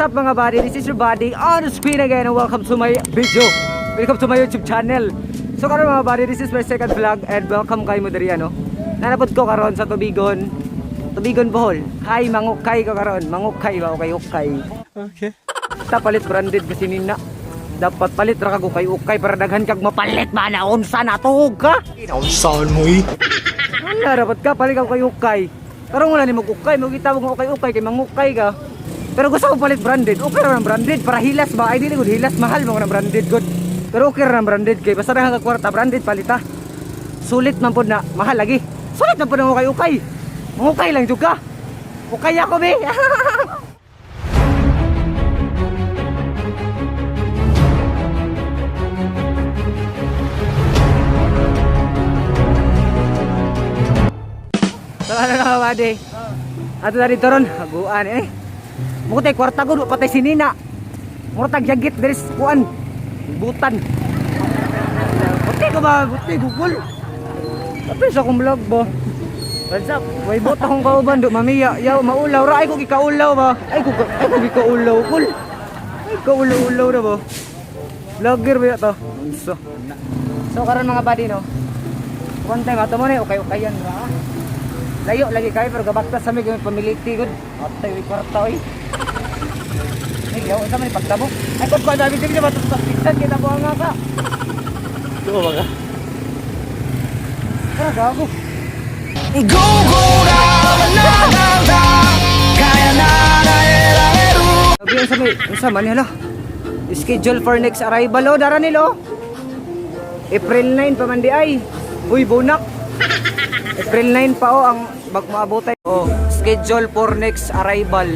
What's up, mga buddy? This is your buddy on the screen again and welcome to my video. Welcome to my YouTube channel. So karon, mga buddy, this is my second vlog and welcome kay mo diri, ano. Naa pod ko karon sa Tubigon. Tubigon, Bohol. Kay mangukay ko karon. Mangukay ba o kay ukay? Okay. Ta palit branded kasi nina. Dapat palit ra kag ukay ukay para daghan kag mapalit ba na unsa na tuhog ka? Saan mo eh? Wala, dapat ka palit kag ukay ukay. Karon wala ni mag-ukay, magita mo ukay ukay kay mangukay ka. Pero gusto ko palit branded. Okay ra ng branded para hilas ba? Ay, dili gud hilas, mahal mo ng branded gud. Pero okay ra ng branded kay basta daghan ka kwarta, branded palita. Sulit man pod na, mahal lagi. Sulit man pod ang ukay ukay. Mangukay lang jud ka. Ukay ako be. So ano na, buddy? Ato na dito ron, haguan eh. Mukha tayo kwarta ko, patay si Nina. Mura tag jagit diri sa kuan. Butan. Buti ko ba? Buti Google. Tapos sa akong vlog ba? What's up? Way bot akong kauban do mamiya. Yaw maulaw ra ay ko gikaulaw ba? Ay ko gikaulaw kul. Ay kaulaw-ulaw ra ba? Vlogger ba to? Unsa? So karon, mga buddy, no. One time ato mo ni okay okay yan ra. Layo lagi kayo pero gabakta sa mi kami pamiliti gud. Atay wi kwarta oy. Ay, yaw sa man pagtabo. Ay kod ko dami dili ba to kita buang nga ka. Ito ba ka? Tara gago. Go go na na na kaya na na era eru. Sabi ang sa may unsa man hala. Schedule for next arrival oh, dara nilo. April 9 pa man di ay. Uy, bunak. April 9 pa oh ang bag maabotay. Oh, schedule for next arrival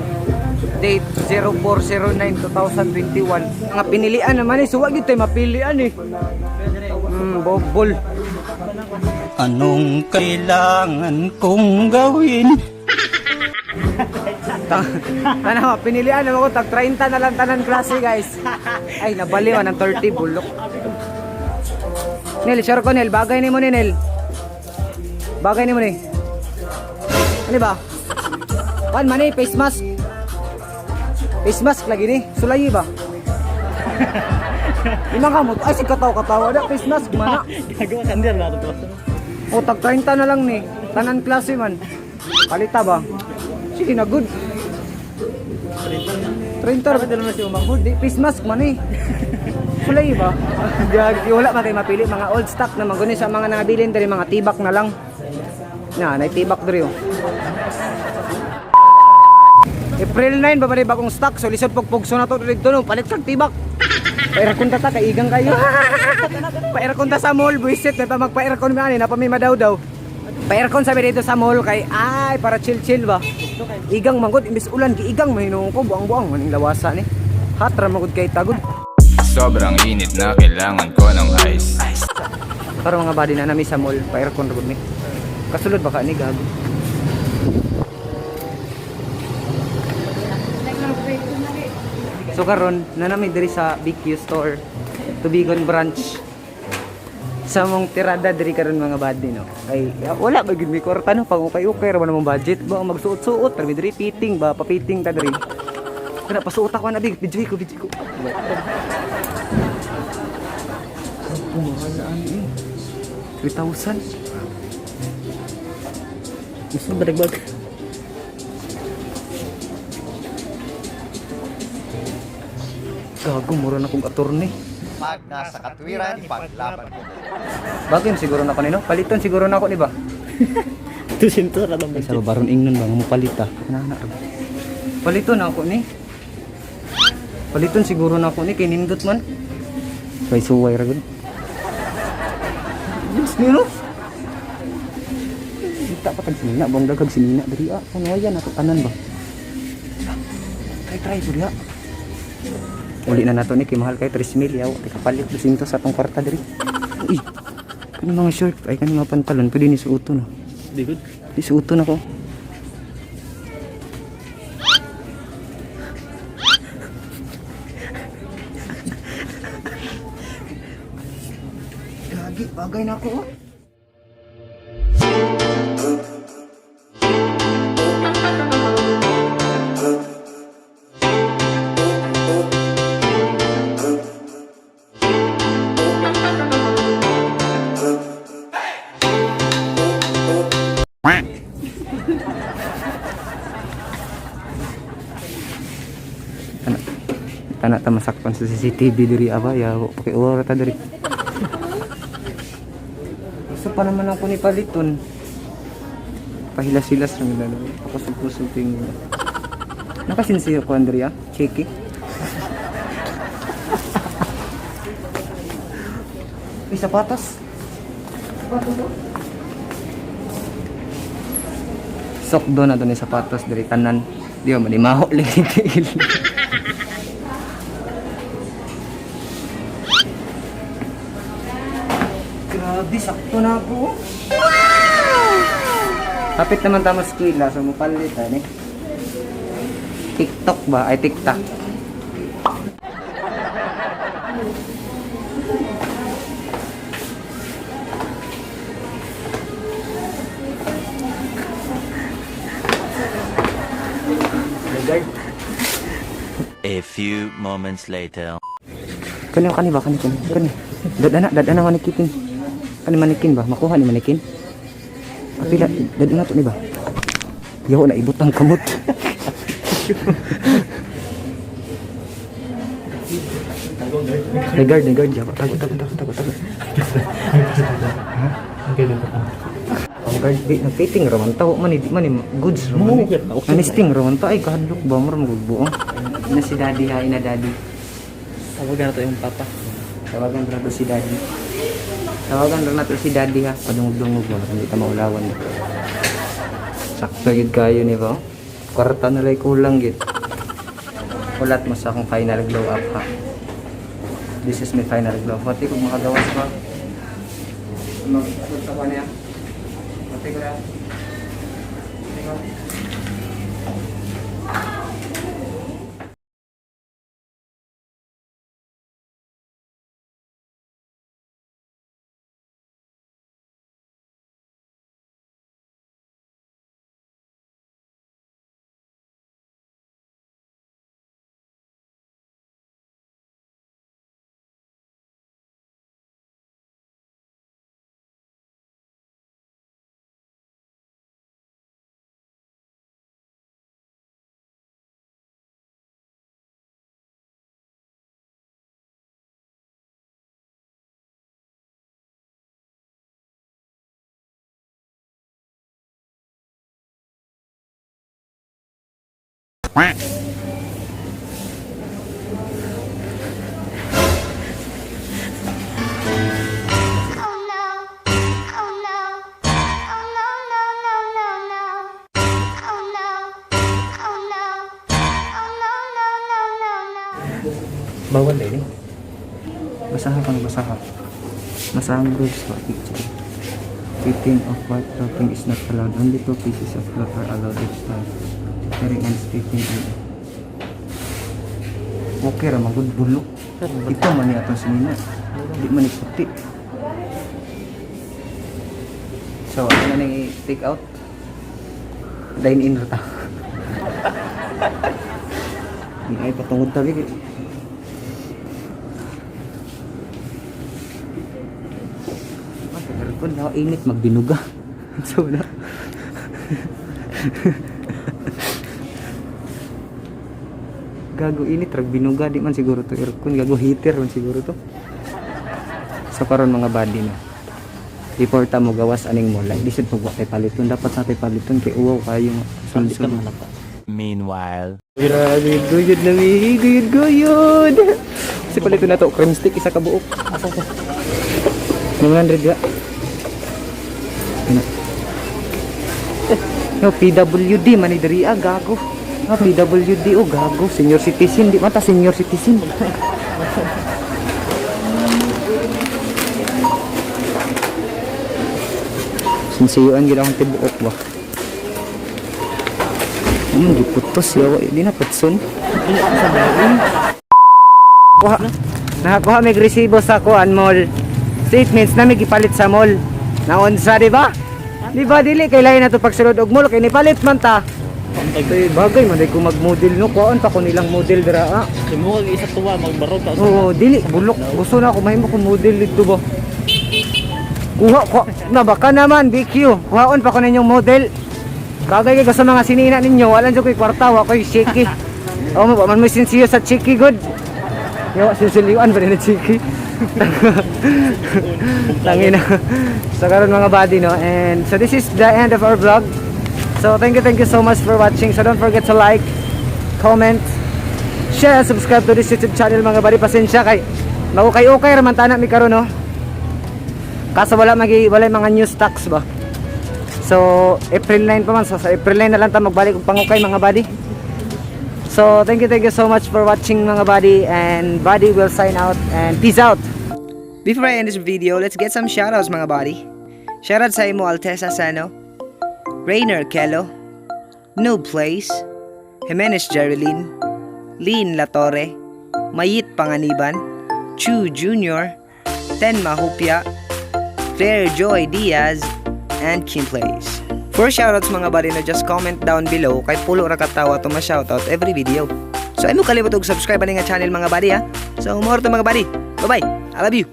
date 04/09/2021. Mga pinilian naman eh, so wag gyud tayo mapilian eh. Bobol. Anong kailangan kong gawin? Ano, pinilian naman ko, tag 30 na lang tanan klase, guys. Ay, nabaliw ng 30, bulok. Nel, sure ko, Nel, bagay ni mo ni Nel. Bagay ni mo ni. Ano ba? Pan man eh, face mask. Face mask lagi ni, sulayi ba? Lima ka mo, ay si kataw-katawa da, face mask man na. Gagawa kandir na ito. O, tag 30 na lang ni. Tanan klase man. Palita ba? Sige na, good. 30 ra ba naman si Umanghod? Di, face mask man eh. Kulay ba? Gagi, wala man tayo mapili. Mga old stock na man. Guni sa mga nangabilin diri, mga tibak na lang. Na, nay tibak diri oh. April 9 ba ba bagong stock? So lisod pugpugso na to dito no. Palit kag tibak. Pa-aircon ta ta kay igang kayo. Pa-aircon ta sa mall, buisit na pa magpa-aircon mi ani na pa mi madaw-daw. Pa-aircon sabi dito sa mall kay ay para chill-chill ba. Igang manggod imbis ulan giigang mahinuon ko buang-buang maning lawasa ni. Hot ra magud kay tagod. Sobrang init na kailangan ko ng ice. Para mga buddy na nami sa mall, pa-aircon ra gud mi. Kasulod ba ka ni gago? So karon na nami diri sa BQ store, Tubigon branch. Sa mong tirada diri karon, mga buddy, no. Kay ya, wala ba gid mi kwarta no, pang ukay-ukay ra man among budget ba magsuot-suot ra mi diri, piting ba, papiting ta diri. Kana pasuot ako na big, video ko, video ko. Mahal ani eh. 3,000. Gusto ba nagbag? Gago, mura na kong attorney. Pag nasa katwiran, ipaglaban mo. Bagay siguro na ko nino. Paliton siguro na ako, di ba? 200 ra lang. Ay, sa baron ingnon ba nga mo palita. Ana ra. Paliton na ako ni. Paliton siguro na ako ni kay nindot man. Kay suway ra gud. Diyos nino. Kita pa tag sinina, bang dagag sinina diri ah. Kuno yan ato tanan ba. Try try pud ya. Uli na nato ni kay mahal kay 3 mil yaw. Teka palit 200 sa atong kwarta diri. Uy. Kani mga shirt ay kani mga pantalon pwede ni suoton no. Di good. Di suoton ako. Gagi, bagay na ako. Oh. Unta na ta masakpan sa CCTV diri aba ya pakiuwa ra ta diri. Gusto pa naman ako ni paliton. Pahilas-hilas ra nila. Pakusog-kusog ting. Nakasinsiyo ko Andrea, Chiki. Uy, sapatos. Sapatos oh. Sokdo na to ni sapatos diri tanan. Di ba manimaho lagi tiil. Grabe, sakto na ako. Kapit naman tama eskwela, so mupalit ani. TikTok ba? Ay, TikTok. A few moments later. Kani kani ba kani kani kani. Dadana dadana manikitin. Kani manikin ba? Makuha ni manikin. Apila dadana to ni ba? Yaw na ibutang kamot. Regard, regard, yawa. Tago, tago, tago, tago, tago. Ha? Ang guard, di, nag-fitting raman tao man, di man, ni goods raman. Nanisting raman ta, ay kahadlok ba, mura magugbuong. Ina si daddy ha, ina daddy. Tawagan na to yung papa. Tawagan ra to si daddy. Tawagan ra nato si daddy ha. Padungog-dungog mo, hindi ta maulawan. Sakto gid kayo ni ba? Kwarta na lay kulang gid. Ulat mo sa akong final glow up ha. This is my final glow up. Pati kung makagawas pa. Mag-asod sa niya. Pati ko na. Pati ko. Oh no. Oh no. Oh no, no, no, no, no. Oh no. Oh no. Oh no, no, no, no, no. Bawal eh. Basaha kang basaha. Basaha ang rules ba? Picture. 15 of white clothing is not allowed. Only two pieces of cloth are allowed each time. Carrying and speaking and... Okay ra magud bulok. Ito man ni atong sinina. Di man ni puti. So, ano na ni take out? Dine in ra ta. Di ay patungod tabi. Aircon na init magbinuga. So na. Gago init rag binuga di man siguro to aircon, gago heater man siguro to. So karon mga buddy na. Before ta mo gawas aning mall, like, di sad mo tay paliton, dapat sa tay paliton kay uwaw kayo Palit ka sulod. man pa. Meanwhile. Grabe, guyod na mi, guyod guyod. Kasi paliton na to, cream stick isa ka buok. Asa ko? 900 ga. Ano? No, PWD man ni diri ah, gago. No, PWD oh gago, senior citizen di man ta senior citizen. Sinsiyuan gid akong tibuok ba. Ano giputos yawa di na putson. Kuha. Nakakuha may resibo sa kuan mall. Statements na may gipalit sa mall. Naunsa di ba? Di ba dili kay lain na to pagsulod og mall kay nipalit man ta. Ay, bagay man day ko mag-model no kuan pa ko nilang model dira ah. Kay mo kag isa tuwa magbarog ka. Oo, dili bulok. Gusto na ako mahimo ko model dito ba. Kuha ko na baka naman BQ. Kuhaon pa ko ninyong model. Bagay kay sa mga sinina ninyo, wala jud ko'y kwarta, wa ko'y chiki. Oh, mo man mo sinsiyo sa chiki good. Yawa sisiliwan pa rin na chiki. Tangina. So karon, mga buddy, no. And so this is the end of our vlog. So thank you so much for watching. So don't forget to like, comment, share, and subscribe to this YouTube channel, mga buddy. Pasensya kay magukay-ukay ra man tana mi karon, no. Kaso wala mga new stocks ba. So April 9 pa man, so sa April 9 na lang ta magbalik og pangukay, mga buddy. So thank you so much for watching, mga buddy, and buddy will sign out and peace out. Before I end this video, let's get some shoutouts, mga buddy. Shoutout sa imo Altesa Sano, Rainer Kello, Noob Place, Jimenez Geraldine, Lynn Latore, Mayit Panganiban, Chu Jr., Tenma Hupia, Claire Joy Diaz, and Kim Place. For shoutouts, mga buddy, na just comment down below kay pulo ra katawa to ma-shoutout every video. So ay mo kalimot og subscribe ani nga channel, mga buddy, ha. So more to, mga buddy. Bye bye. I love you.